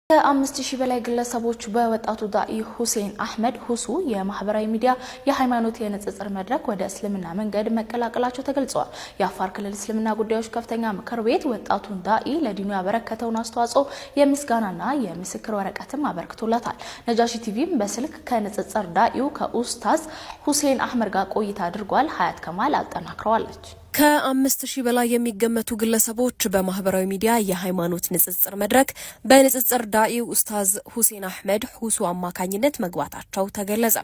ከ5,000 በላይ ግለሰቦች በወጣቱ ዳኢ ሁሴን አህመድ ሁሱ የማህበራዊ ሚዲያ የሃይማኖት የንጽጽር መድረክ ወደ እስልምና መንገድ መቀላቀላቸው ተገልጸዋል። የአፋር ክልል እስልምና ጉዳዮች ከፍተኛ ምክር ቤት ወጣቱን ዳኢ ለዲኑ ያበረከተውን አስተዋጽኦ የምስጋናና የምስክር ወረቀትም አበርክቶለታል። ነጃሺ ቲቪም በስልክ ከንጽጽር ዳኢው ከኡስታዝ ሁሴን አህመድ ጋር ቆይታ አድርጓል። ሀያት ከማል አጠናክረዋለች። ከ5,000 በላይ የሚገመቱ ግለሰቦች በማህበራዊ ሚዲያ የሃይማኖት ንጽጽር መድረክ በንጽጽር ዳኢ ኡስታዝ ሁሴን አህመድ ሁሱ አማካኝነት መግባታቸው ተገለጸ።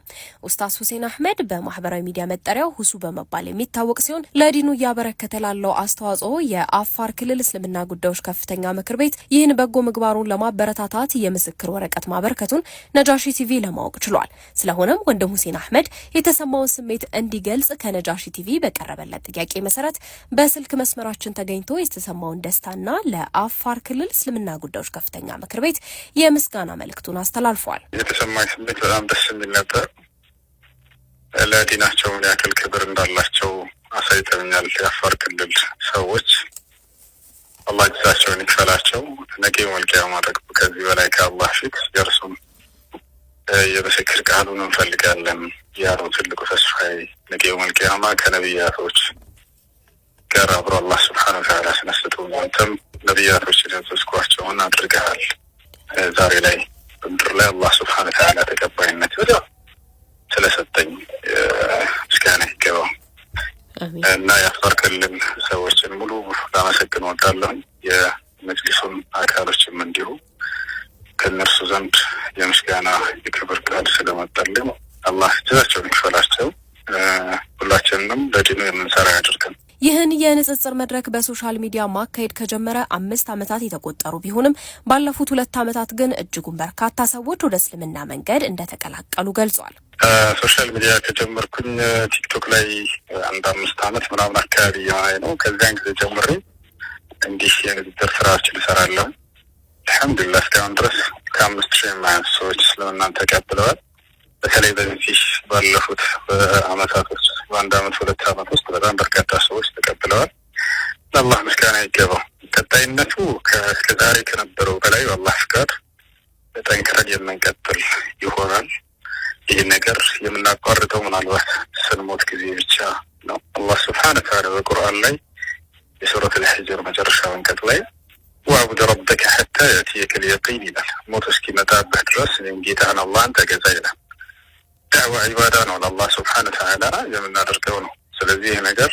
ኡስታዝ ሁሴን አህመድ በማህበራዊ ሚዲያ መጠሪያው ሁሱ በመባል የሚታወቅ ሲሆን፣ ለዲኑ እያበረከተ ላለው አስተዋጽኦ የአፋር ክልል እስልምና ጉዳዮች ከፍተኛ ምክር ቤት ይህን በጎ ምግባሩን ለማበረታታት የምስክር ወረቀት ማበርከቱን ነጃሺ ቲቪ ለማወቅ ችሏል። ስለሆነም ወንድም ሁሴን አህመድ የተሰማውን ስሜት እንዲገልጽ ከነጃሺ ቲቪ በቀረበለት ጥያቄ መሰረት በስልክ መስመራችን ተገኝቶ የተሰማውን ደስታና ለአፋር ክልል እስልምና ጉዳዮች ከፍተኛ ምክር ቤት የምስጋና መልእክቱን አስተላልፏል። የተሰማኝ ስሜት በጣም ደስ የሚል ነበር። ለዲናቸው ምን ያክል ክብር እንዳላቸው አሳይተውኛል። የአፋር ክልል ሰዎች አላህ ጅዛቸውን ይክፈላቸው። ነገ መልቂያ ማድረግ ከዚህ በላይ ከአላህ ፊት የእርሱም የምስክር ቃሉን እንፈልጋለን። ያ ነው ትልቁ ተስፋዬ። ነገ መልቂያማ ከነቢያቶች ጋር አብሮ አላህ ስብሓነ ወተዓላ አስነስቶ አንተም ነቢያቶችን ያዘዝኳቸውን አድርገሃል። ዛሬ ላይ በምድር ላይ አላህ ስብሓነ ወተዓላ ተቀባይነት ስለሰጠኝ ምስጋና ይገባው እና የአፋር ክልል ሰዎችን ሙሉ ላመሰግን እወዳለሁ። የመጅሊሱን አካሎችም እንዲሁ ከእነርሱ ዘንድ የምስጋና የክብር ቃል ስለመጣልኝ አላህ ጀዛቸውን ይክፈላቸው። ሁላችንንም ለዲኑ የምንሰራ ያድርገን። ይህን የንጽጽር መድረክ በ social media ማካሄድ ከጀመረ 5 ዓመታት የተቆጠሩ ቢሆንም፣ ባለፉት 2 ዓመታት ግን እጅጉን በርካታ ሰዎች ወደ እስልምና መንገድ እንደተቀላቀሉ ገልጿል። Social media ከጀመርኩኝ ቲክቶክ ላይ አንድ 5 ዓመት ምናምን አካባቢ የሆነ ነው። ከዚያን ጊዜ ጀምሬ እንዲህ የንጽጽር ስራዎችን እሰራለሁ። አልሐምዱሊላህ፣ እስካሁን ድረስ ከ5,000 የማያንሱ ሰዎች እስልምናን ተቀብለዋል። በተለይ በዚህ ባለፉት በአመታት ውስጥ፣ በአንድ አመት 2 አመት ውስጥ በጣም በርካታ ሰዎች ተቀብለዋል። ለአላህ ምስጋና ይገባው። ቀጣይነቱ እስከ ዛሬ ከነበረው በላይ በአላህ ፍቃድ ጠንክረን የምንቀጥል ይሆናል። ይህ ነገር የምናቋርጠው ምናልባት ስንሞት ጊዜ ብቻ ነው። አላህ ስብሓነ ወተዓላ በቁርአን ላይ የሱረት አልሕጅር መጨረሻ አንቀጽ ላይ "واعبد ربك حتى يأتيك اليقين" ይላል። ሞት እስኪመጣብህ ድረስ እኔም ጌታህን አላህን ተገዛ ይላል። ዳዕዋ ዒባዳ ነው፣ ለአላህ ስብሓነ ወተዓላ የምናደርገው ነው። ስለዚህ ይህ ነገር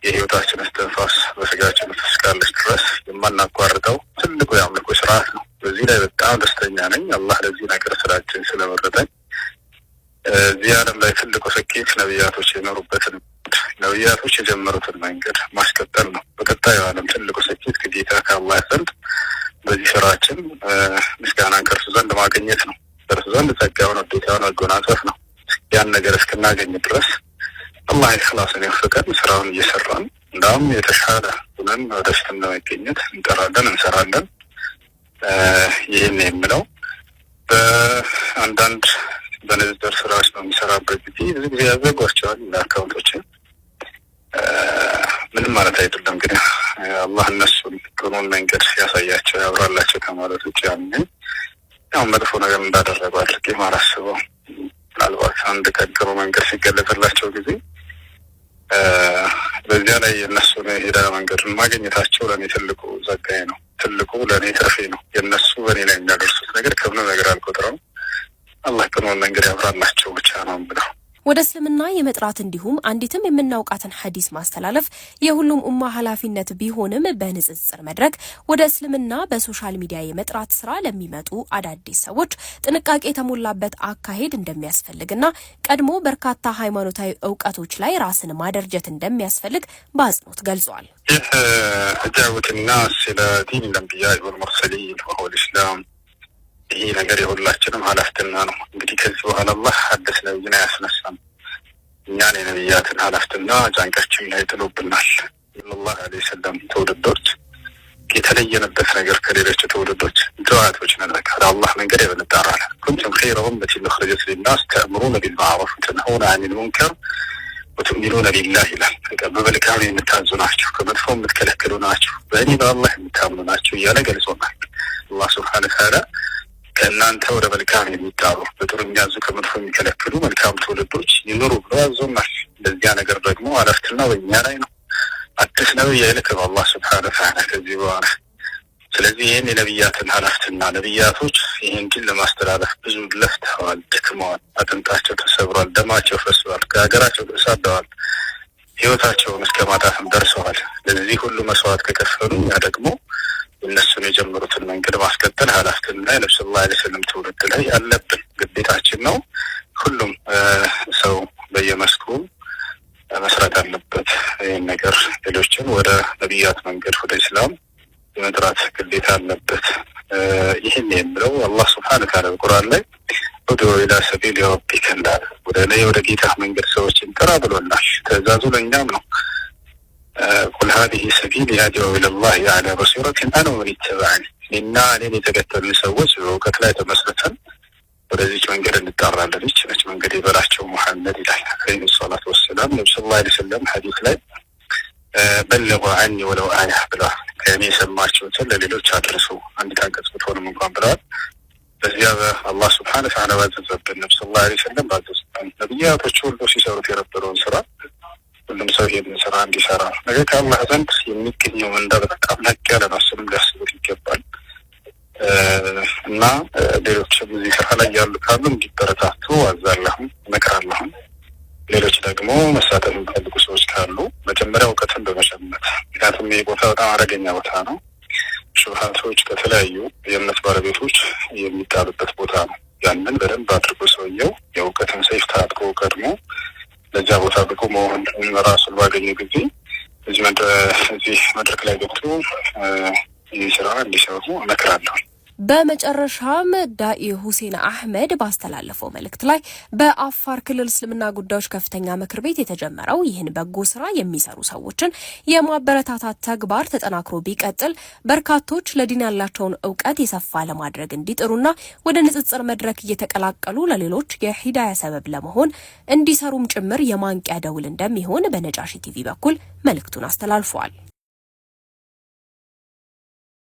የህይወታችን እስትንፋስ በስጋችን ውስጥ እስካለች ድረስ የማናቋርጠው ትልቁ የአምልኮ ስርዓት ነው። በዚህ ላይ በጣም ደስተኛ ነኝ። አላህ ለዚህ ነገር ስራችን ስለመረጠኝ። እዚህ ዓለም ላይ ትልቁ ስኬት ነቢያቶች የኖሩበትን፣ ነቢያቶች የጀመሩትን መንገድ ማስቀጠል ነው። በቀጣዩ ዓለም ትልቁ ስኬት ከጌታ ከአላህ ዘንድ በዚህ ስራችን ምስጋናን ከእርሱ ዘንድ ማግኘት ነው። ከእርሱ ዘንድ ጸጋውን ውዴታውን መጎናጸፍ ነው። ያን ነገር እስክናገኝ ድረስ አላህ ኢኽላስን ይወፍቀን። ስራውን እየሰራን እንዳውም የተሻለ ሆነን ወደፊት ለመገኘት እንጠራለን፣ እንሰራለን። ይህን የምለው በአንዳንድ በንጽጽር ስራዎች በሚሰራበት ጊዜ ብዙ ጊዜ ያዘጓቸዋል account ኦችን። ምንም ማለት አይደለም፣ ግን አላህ እነሱን ጥሩን መንገድ ያሳያቸው፣ ያብራላቸው ከማለት ውጭ ያንን ያው መጥፎ ነገር እንዳደረጉ አድርጌ ማላስበው። ምናልባት አንድ ቀን ጥሩ መንገድ ሲገለጽላቸው ጊዜ በዚያ ላይ የእነሱን የሄዳ መንገዱን ማግኘታቸው ለእኔ ትልቁ ጸጋዬ ነው። ትልቁ ለእኔ ትርፌ ነው። የእነሱ በእኔ ላይ የሚያደርሱት ነገር ከምንም ነገር አልቆጥረውም። አላህ ቅኑን መንገድ ያብራላቸው ብቻ ነው ብለው። ወደ እስልምና የመጥራት እንዲሁም አንዲትም የምናውቃትን ሐዲስ ማስተላለፍ የሁሉም ኡማ ኃላፊነት ቢሆንም፣ በንጽጽር መድረክ ወደ እስልምና በ social media የመጥራት ስራ ለሚመጡ አዳዲስ ሰዎች ጥንቃቄ የተሞላበት አካሄድ እንደሚያስፈልግና ቀድሞ በርካታ ሃይማኖታዊ እውቀቶች ላይ ራስን ማደርጀት እንደሚያስፈልግ በአጽንኦት ገልጿል። ይህ دعوة الناس إلى دين الأنبياء والمرسلين وهو الإسلام፣ ይሄ ነገር የሁላችንም ኃላፊትና ነው። እንግዲህ ከዚህ በኋላ አላህ አዲስ ነብይን አያስነሳም። እኛን የነብያትን ኃላፊትና ጫንቃችን ላይ ጥሎብናል። ሰለላሁ ዐለይሂ ወሰለም ትውልዶች የተለየንበት ነገር ከሌሎች ትውልዶች ዱዓቶች ነን። በቃ ለአላህ መንገድ የምንጠራለን። كنتم خير أمة أخرجت للناس تأمرون بالمعروف وتنهون عن المنكر وتؤمنون بالله ይላል። በመልካም የምታዙ ናችሁ፣ ከመጥፎ የምትከለክሉ ናችሁ፣ በእኔ በአላህ የምታምኑ ናችሁ እያለ ገልጾናል። አላህ ስብሓነ ወተዓላ። ከእናንተ ወደ መልካም የሚጣሩ፣ በጥሩ የሚያዙ፣ ከመጥፎ የሚከለክሉ መልካም ትውልዶች ይኑሩ ብሎ አዞናል። ለዚያ ነገር ደግሞ ኃላፊነቱ በእኛ ላይ ነው። አዲስ ነብይ አይልክም አላህ ስብሓነ ወተዓላ ከዚህ በኋላ። ስለዚህ ይህን የነቢያትን ኃላፊነትና ነቢያቶች ይህን ዲን ለማስተላለፍ ብዙ ለፍተዋል፣ ደክመዋል፣ አጥንታቸው ተሰብሯል፣ ደማቸው ፈስሏል፣ ከሀገራቸው ተሳደዋል፣ ህይወታቸውን እስከ ማጣትም ደርሰዋል። ለዚህ ሁሉ መስዋዕት ከከፈሉ እኛ ደግሞ እነሱን የጀመሩትን መንገድ ማስቀጠል ኃላፊነትና የነብዩ ሰለላሁ ዐለይሂ ወሰለም ትውልድ ላይ ያለብን ግዴታችን ነው። ሁሉም ሰው በየመስኩ መስራት አለበት። ይህን ነገር ሌሎችን ወደ ነቢያት መንገድ፣ ወደ እስላም የመጥራት ግዴታ አለበት። ይህን የምለው አላህ ስብሓነ ወተዓላ በቁርአን ላይ ኡድዑ ኢላ ሰቢሊ ረቢከ እንዳለ ወደ ላይ ወደ ጌታህ መንገድ ሰዎችን ጥራ ብሎናል። ትእዛዙ ለእኛም ነው። ቁል ሀዚሂ ሰቢሊ አድዑ ኢለላሂ ዐላ በሲረቲን አነ ወመን ኢተበዐኒ፣ እኔና እኔን የተከተሉኝ ሰዎች በእውቀት ላይ ተመስርተን ወደዚች መንገድ እንጣራለን። ይህች ነች መንገድ የበላቸው ሙሐመድ ይላል ዐለይሂ ሰላቱ ወሰላም። ነቢ ሰለላሁ ዐለይሂ ወሰለም ሐዲስ ላይ በልጉ ዐኒ ወለው አያ ብለዋል። ከእኔ የሰማችሁትን ለሌሎች አድርሱ፣ አንዲት አንቀጽ ብትሆንም እንኳን ብለዋል። በዚያ በአላህ ስብሓነ ወተዓላ ባዘዘብን፣ ነቢ ሰለላሁ ዐለይሂ ወሰለም ባዘዘብን፣ ነቢያቶች ሁሉ ሲሰሩት የነበረውን ስራ ሁሉም ሰው ይሄንን ስራ እንዲሰራ፣ ነገ ከአላህ ዘንድ የሚገኘው ምንዳ በጣም ላቅ ያለ ነው። እሱንም ሊያስቡት ይገባል። እና ሌሎችም እዚህ ስራ ላይ ያሉ ካሉ እንዲበረታቱ አዛለሁም እመክራለሁም። ሌሎች ደግሞ መሳተፍ የሚፈልጉ ሰዎች ካሉ መጀመሪያ እውቀትን በመሸመት፣ ምክንያቱም ይህ ቦታ በጣም አደገኛ ቦታ ነው። ሹብሃቶች ከተለያዩ የእምነት ባለቤቶች የሚጣሉበት ቦታ ነው። ያንን በደንብ አድርጎ ሰውየው የእውቀትን ሰይፍ ታጥቆ ቀድሞ ለዚያ ቦታ ብቁ መሆን ራሱን ባገኘ ጊዜ እዚህ መድረክ ላይ ገብቶ ይህ ስራ እንዲሰሩ እመክራለሁ። በመጨረሻም ዳኢ ሁሴን አህመድ ባስተላለፈው መልእክት ላይ በአፋር ክልል እስልምና ጉዳዮች ከፍተኛ ምክር ቤት የተጀመረው ይህን በጎ ስራ የሚሰሩ ሰዎችን የማበረታታት ተግባር ተጠናክሮ ቢቀጥል በርካቶች ለዲን ያላቸውን እውቀት የሰፋ ለማድረግ እንዲጥሩና ወደ ንጽጽር መድረክ እየተቀላቀሉ ለሌሎች የሂዳያ ሰበብ ለመሆን እንዲሰሩም ጭምር የማንቂያ ደውል እንደሚሆን በነጃሺ ቲቪ በኩል መልእክቱን አስተላልፈዋል።